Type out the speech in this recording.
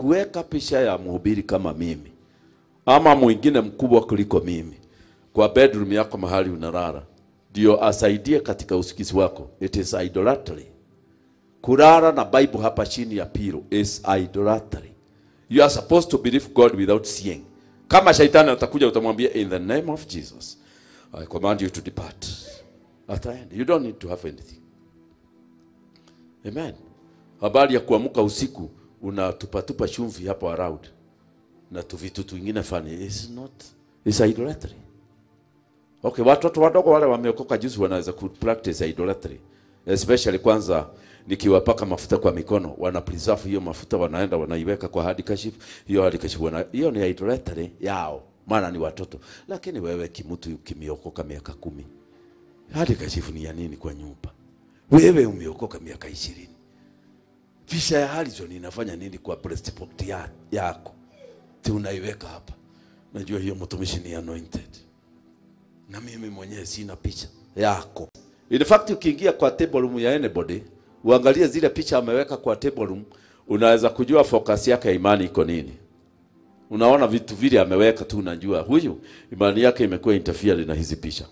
Kuweka picha ya mhubiri kama mimi ama mwingine mkubwa kuliko mimi kwa bedroom yako mahali unalala ndio asaidie katika usikizi wako, it is idolatry. Kulala na Bible hapa chini ya pillow is idolatry. You are supposed to believe God without seeing. Kama shaitani atakuja utamwambia, in the name of Jesus I command you to depart. At the end, you don't need to have anything. Amen. Habari ya kuamka usiku unatupatupa chumvi hapo around na tuvitu twingine funny, it's not, it's idolatry. Okay, watoto wadogo wale wameokoka juzi wanaweza ku practice idolatry. Especially kwanza nikiwapaka mafuta kwa mikono, wana preserve hiyo mafuta, wanaenda wanaiweka kwa handkerchief, hiyo handkerchief wana, hiyo ni idolatry yao, maana ni watoto. Lakini wewe kimutu kimiokoka miaka 10, handkerchief ni ya nini kwa nyumba? Wewe umeokoka miaka 20. Picha ya Harrison inafanya nini kwa breast pocket yako? Ti unaiweka hapa. Najua hiyo mtumishi ni anointed. Na mimi mwenyewe sina picha yako. In fact, ukiingia kwa table room ya anybody, uangalie zile picha ameweka kwa table room, unaweza kujua focus yake ya imani iko nini. Unaona vitu vile ameweka tu, unajua huyu imani yake imekuwa interfere na hizi picha.